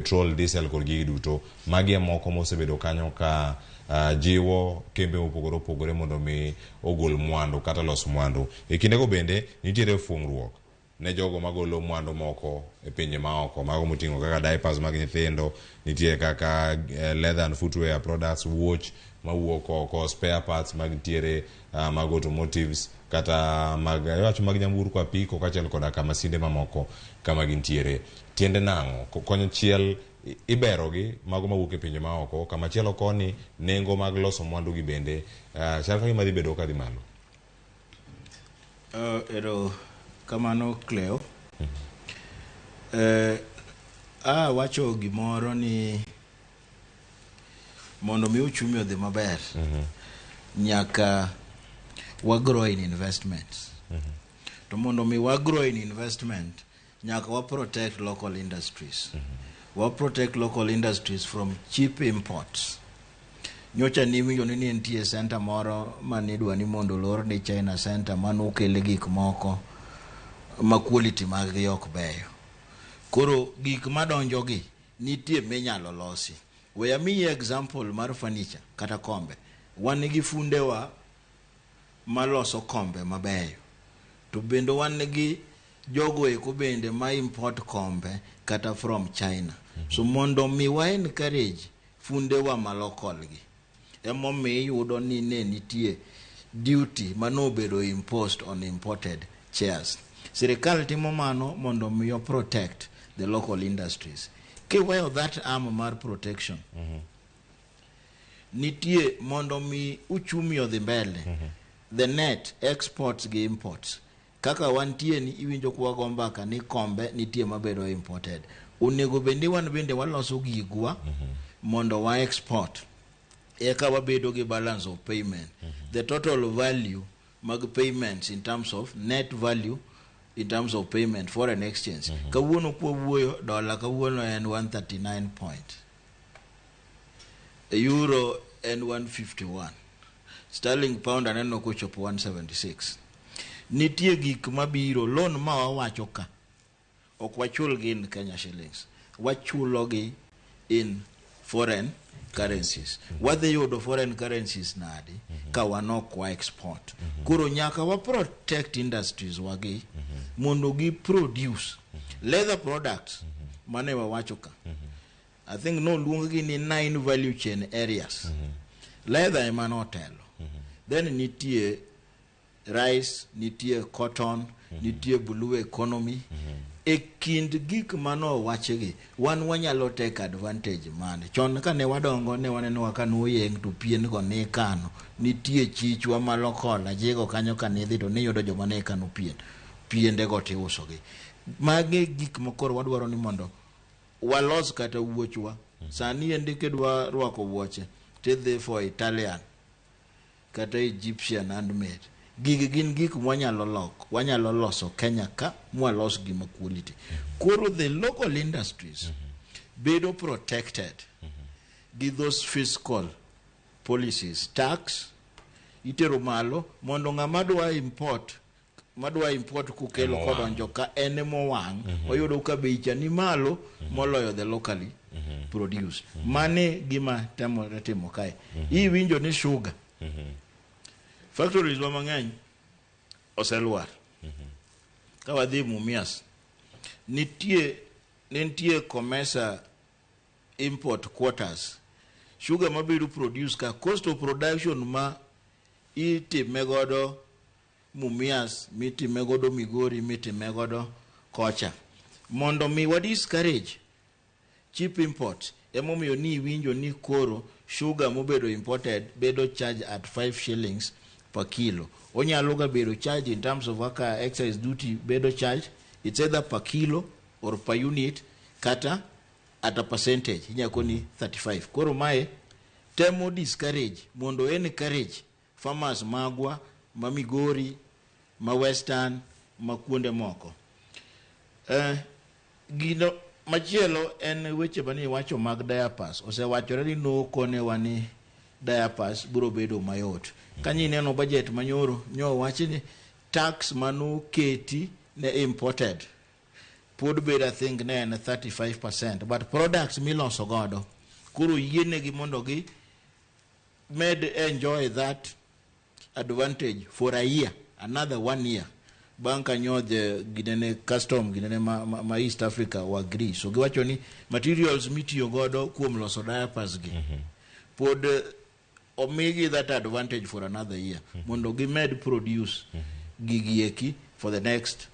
Petrol, diesel kod gigi duto. Magi e moko mosebedo kanyo ka jiwo kembe mopogore opogore mondo mi ogol mwandu kata los mwandu. E kindego bende nitiere fungruok ne jogo magolo mwandu moko e pinje maoko, mago moting'o kaka diapers mag nyithindo, nitie kaka leather and footwear products, wuoch mawuok oko, spare parts mag nitiere mag automotives kata mag iwacho mag nyamburko, apiko kaachiel koda ka masinde mamoko kama gintiere. Tiende nang'o? Konchiel iberogi mago mawuok e pinje maoko, kamachielo koni nengo mag loso mwandu gi bende chal ka gima dhi bedo kadhi malo. Ero kamano, Cleo. A wacho gimoro ni mondo mi uchumi odhi maber, nyaka wa grow in investments. To mondo mi wa grow in investment, nyaka wa protect local industries. Wa protect local industries from cheap imports. Nyocha niwinjo ni nitie center moro manidwa ni mondo olor ni China center manokele gik moko ma quality mag gi ok beyo. Koro gik madonjo gi nitie minyalo losi. We amiyi example mar furniture kata kombe. Wan gi fundewa maloso kombe mabeyo. To bende wan gi jogo eko bende ma import kombe kata from China. So mondo mi wa encourage fundewa ma local gi, emomiyo iyudo ni ne nitie duty manobedo imposed on imported chairs. Sirikal timo mano mondo mi o protect the local industries. Kiweyo that arm mar protection, nitie mondo mi uchumi odhi mbele, the net exports gi imports kaka wantie ni iwinjo kwa mbaka ni kombe nitie mabedo imported, onego bed ni wan bende waloso gigwa mondo wa export, eka wabedo gi balance of payment, the total value mag payments in terms of net value, in terms of payment, foreign exchange. Kawuono kwawuoyo, dola kawuono en 139 point, euro en 151, sterling pound aneno kochopo 176. Nitie gik mabiro loan ma wawacho ka ok wachul gi in Kenya shillings, wachulo gi in foreign currencies. Wadhi yudo foreign currencies nadi ka wan ok wa export? Koro nyaka wa protect industries wagi mondo gi produce leather products mane wawacho ka. I think noluong gi ni nine value chain areas. Leather ema notelo, then nitie rice, nitie cotton, nitie blue economy. E kind gik manowachgi, wan wanyalo take advantage mane? Chon kane wadongo ne waneno ka noyeng' to pien go ne ikano. Nitie chichwa ma local ajigo kanyo, kanidhi to niyudo joma ne kano pien, piende go tiusogi. Magi gik ma koro wadwaro ni mondo walos kata wuochwa. Sani endi kidwa rwako wuoche tidhi for Italian kata Egyptian handmade. Gigi gin gik mwanyalo loko, wanyalo loso Kenya ka mwalos gima quality. Koro the local industries bedo protected gi those fiscal policies. Tax itero malo mondo ng'ama dwa import, madwa import kukelo Emowang'. kodonjo ka en emowang' oyudo ka bei cha ni malo moloyo the locally produced. Mane gima temore timo kae. Iwinjo ni sugar factories wa mang'eny oselwar. Ka wadhi Mumias, nitie ne nitie COMESA import quotas. Sugar mabedo produce ka, cost of production ma itime godo Mumias, mitime godo Migori, mitime godo kocha, mondo mi wa discourage cheap import. Emomiyo ni iwinjo ni koro sugar mobedo imported bedo charge at 5 shillings per kilo. Onyalo ga bedo charge in terms of kaka excise duty bedo charge, it's either per kilo or per unit kata at a percentage, inyako ni 35. Koro mae temo discourage mondo encourage farmers magwa ma Migori, ma Western, ma kuonde moko. Gino machielo en weche mane iwacho mag diapers. Osewachore ni nokonewa ni diapers biro bedo mayot. Kanyo ineno budget manyoro, nyo wachi ni tax manoketi ne imported Pod bedo, I think, ne en 35%, but products miloso godo koro yienegi mondo gi med enjoy that advantage for a year, another one year, bang' kanyo the ginene custom ginene ma East Africa wa agree. So giwacho ni materials mitiyo godo kuom loso diapers gi pod omigi that advantage for another year mondo gimed produce gigi eki for the next